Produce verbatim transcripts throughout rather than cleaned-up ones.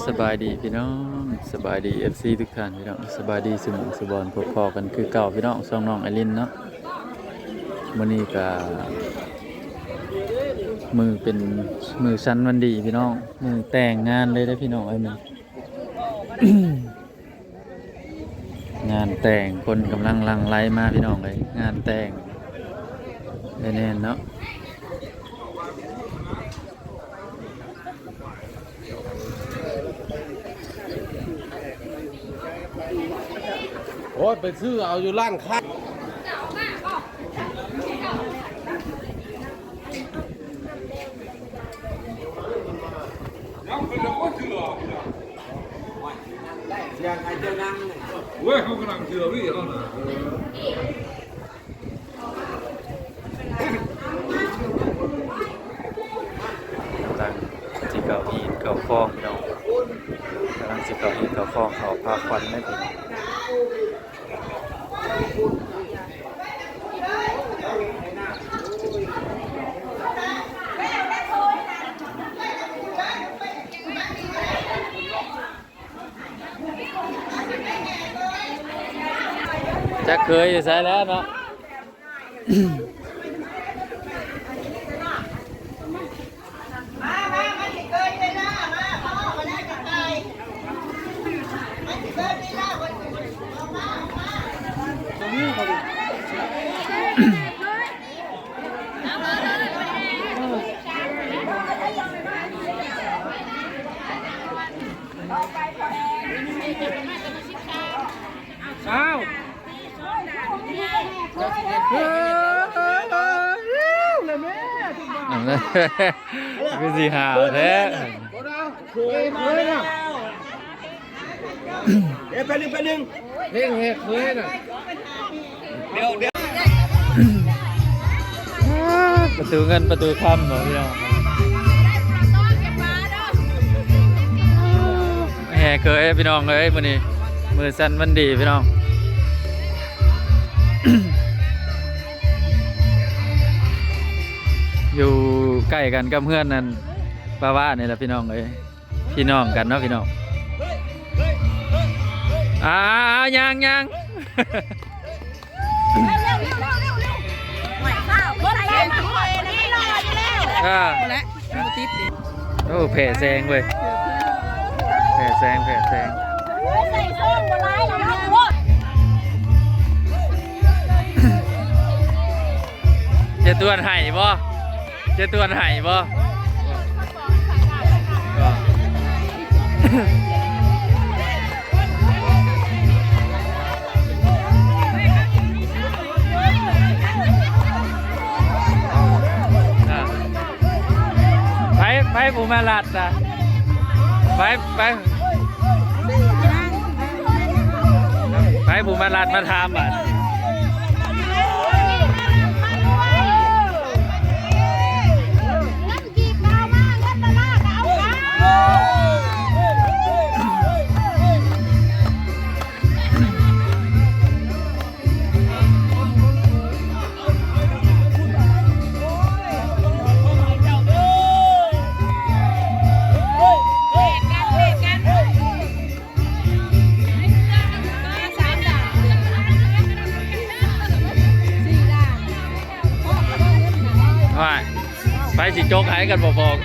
สบายดีพี่น้อง สบายดี เอฟซี ทุกท่านพี่น้อง สบายดีสุหม่องสุบอน พบพ้อกันคือเก่าพี่น้อง ช่องน้องไอรินเนาะ มื้อนี้ก็มื้อเป็นมื้อสันวันดีพี่น้อง มื้อแต่งงานเลยเด้อพี่น้องเอ้ย มื้อ งานแต่ง คนกำลังหลั่งไหลมาพี่น้องเอ้ย งานแต่ง แน่นอนเนาะ โอ้ย ไปซื้อเอาอยู่ร้านค้า เสียงไอ้เจ้านั่งเนี่ย เว้ย เขากำลังเชื่อพี่เขานะ กำลังสิเข้าฮีตเข้าคองพี่น้อง กำลังสิเข้าฮีตเข้าคอง เข้าพาขวัญเลยพี่น้อง จักเขยอยู่ไสแล้วเนาะ อ้าว เออ เออ เออ เออ เลยแม่ คือสิหาวแท้ เฮ้ย เฮ้ยนะ เดี๋ยวแป๊บนึง แป๊บนึง เพลงแหกเฮ้ยนะ เดี๋ยว เดี๋ยว ประตูเงินประตูคำเหรอพี่น้อง แห่เกยพี่น้องเอ้ย มื้อนี้ มื้อสันวันดีพี่น้อง อยู่ใกล้กันกับเฮือนนั่น ป้าว่านี่แหละพี่น้องเอ้ย พี่น้องกันเนาะพี่น้อง อ่า ย่าง ย่าง อ่า โอ้ แผ่แสงเว้ย แผ่แสง แผ่แสง เจะตวนไห้บ่ เจะตวนไห้บ่ อ่ะ ไป ไป ผู้มาลัดนะ ไป ไป ไป ผู้มาลัดมาถามบัด ว่า ไปสิโจกหายกันบ่บอก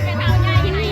ไปเฒ่าใหญ่ให้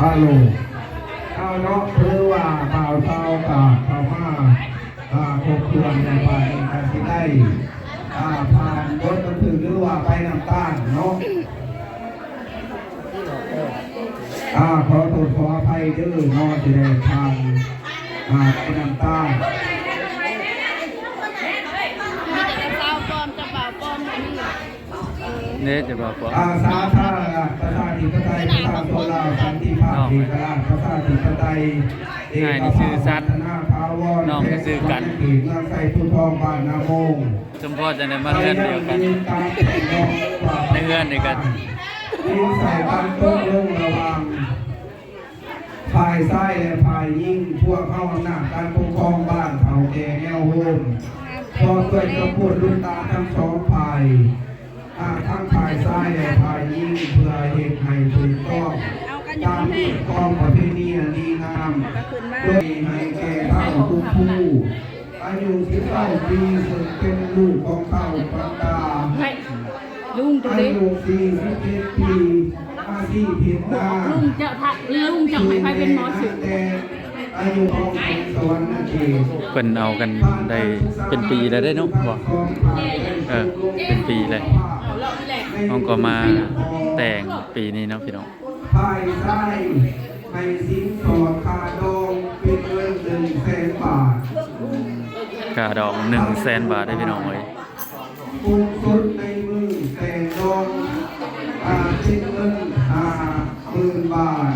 ฮัลโหล เอาเนาะ หรือว่าบ่าวสาวก็เข้ามา อ่า ครบถ้วนแล้ว ไปก็สิได้ อ่า ผ่านบทบันทึก หรือว่าไปนำตาลเนาะ อ่า ขอโทษขออภัยเด้อเนาะ ที่ได้ผ่าน อ่า ไปนำตาล มีแต่เป็นสาวปลอมจะบ่าวปลอมบ่มี เนี่ยจะบอกว่า อาสาธารณรัฐประชาธิปไตยประชาชนลาวสันติภาพเอกราชประชาธิปไตยเอกภาพวัฒนาถาวร น้องก็ชื่อกัน เขตเมืองไซภูทองบ้านนาโมง สมพอจะได้มาเฮือนเดียวกัน ตามแผนงบประมาณ ในเฮือนเดียวกัน ที่ใส่การตกลงระหว่าง ฝ่ายชายและฝ่ายหญิง พวกเฮาอำนาจการปกครองบ้านเฒ่าแก่แนวโฮม พร้อมด้วยเจ้าพูดลุงตาทั้งสองฝ่าย อ่า ทั้งฝ่ายชายและฝ่ายหญิง เพื่อเฮ็ดให้ถูกต้อง ตามกฎของประเพณีอันดีงาม โดยให้แก่เฒ่าทุกผู้ อายุสิบเก้าปี ซึ่งเป็นลูกของเฒ่าปันดา ลุงดู อา ดิ ยุสี่สิบเจ็ดปี อาชีพเฮ็ดนา ลุงเจ้าทักลุงเจ้าให้ไปเป็นหมอสิ แต่อายุของแสงสวรรค์นั่นเอง เพิ่นเอากันได้เป็นปีแล้วได้เนาะ บอก เออ เป็นปีเลย ห้องก็มาแต่งปีนี้เนาะพี่น้อง ฝ่ายชายให้สินสอดค่าดองเป็นเงินหนึ่งแสนบาท ค่าดองหนึ่งแสนบาทได้พี่น้องเอ้ย สูงสุดในมือแต่งดอง อ่า เป็นเงินห้าหมื่นบาท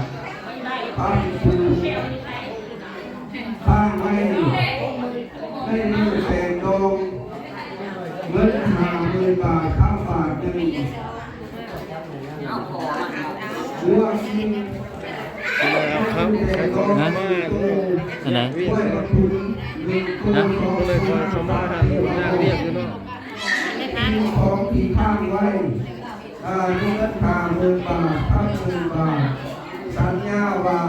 ตั้งสูงตั้งไว้ในมือแต่งดอง เงินห้าหมื่นบาท ทั้งบาทหนึ่ง หัวกิน ครับ นะ อันไหน หัวกระทุนหนึ่งตัว ฮะ สอง ก็เลยพาเขามาหาหมู่นาเรียกอยู่เนาะ ของที่ค้างไว้ อ่า เงินห้าหมื่นบาท ห้าหมื่นบาท สัญญาว่า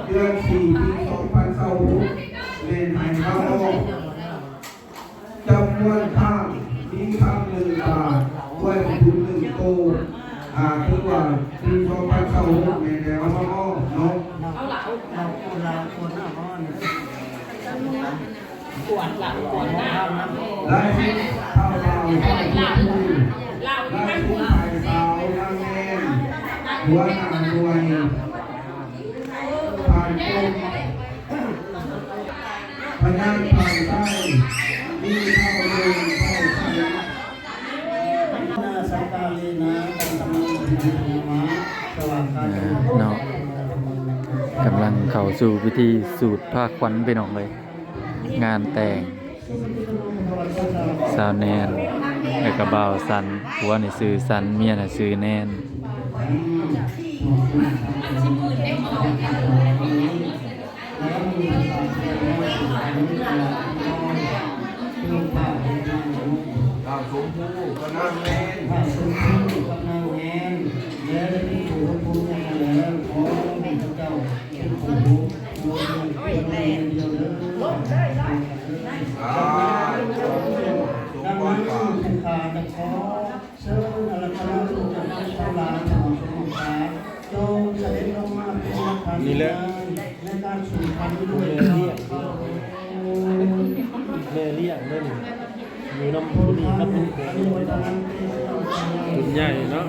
เดือนสี่ ปีสองพันยี่สิบหก แม่นให้มามอบจำนวนค้างมีค้างหนึ่งบาท ไว้ทุนหนึ่งโต อ่า ถือว่าปีสองพันยี่สิบหก แม่นได้เอามามอบเนาะ เราเราคนเราคนอ่ะเพราะว่าเนี่ย และที่ข้าพเจ้าได้พูดและผู้ชายสาวนางแม่หัวหน้าหน่วยผ่านกรมพนันผ่านใต้มีเท่าเดิมเท่าเทียม นาสังกาเลนะตังสมังทิฏฐิมะสว่างกา อ่าเนาะ กำลังเข้าสู่พิธีสูดผ้าขวัญพี่น้องเลย งานแต่ง สาวแนน แล้วก็บ่าวสัน ผัวนี่ชื่อสัน เมียน่ะชื่อแนน ดาวสมภูก็นั่งแม่น พระสงฆ์กับนางแอนและได้ผู้ผู้ผู้ยังแล้วขอพระเจ้าเป็นผู้ผู้ผู้ยังเดียวเด้อ อ่าสม ดัง พร นั้น ก็ ผู้ขาจะขอเชิญอารัธนาลูกหลานทั้งหลายผู้สมบูรณ์จงเสด็จลงมาเป็นประธานในการสู่ขวัญด้วยเถิด แม่เลี้ยงเด้อนี่อยู่นำผู้นี้ครับผู้นี้ บุญใหญ่เนาะ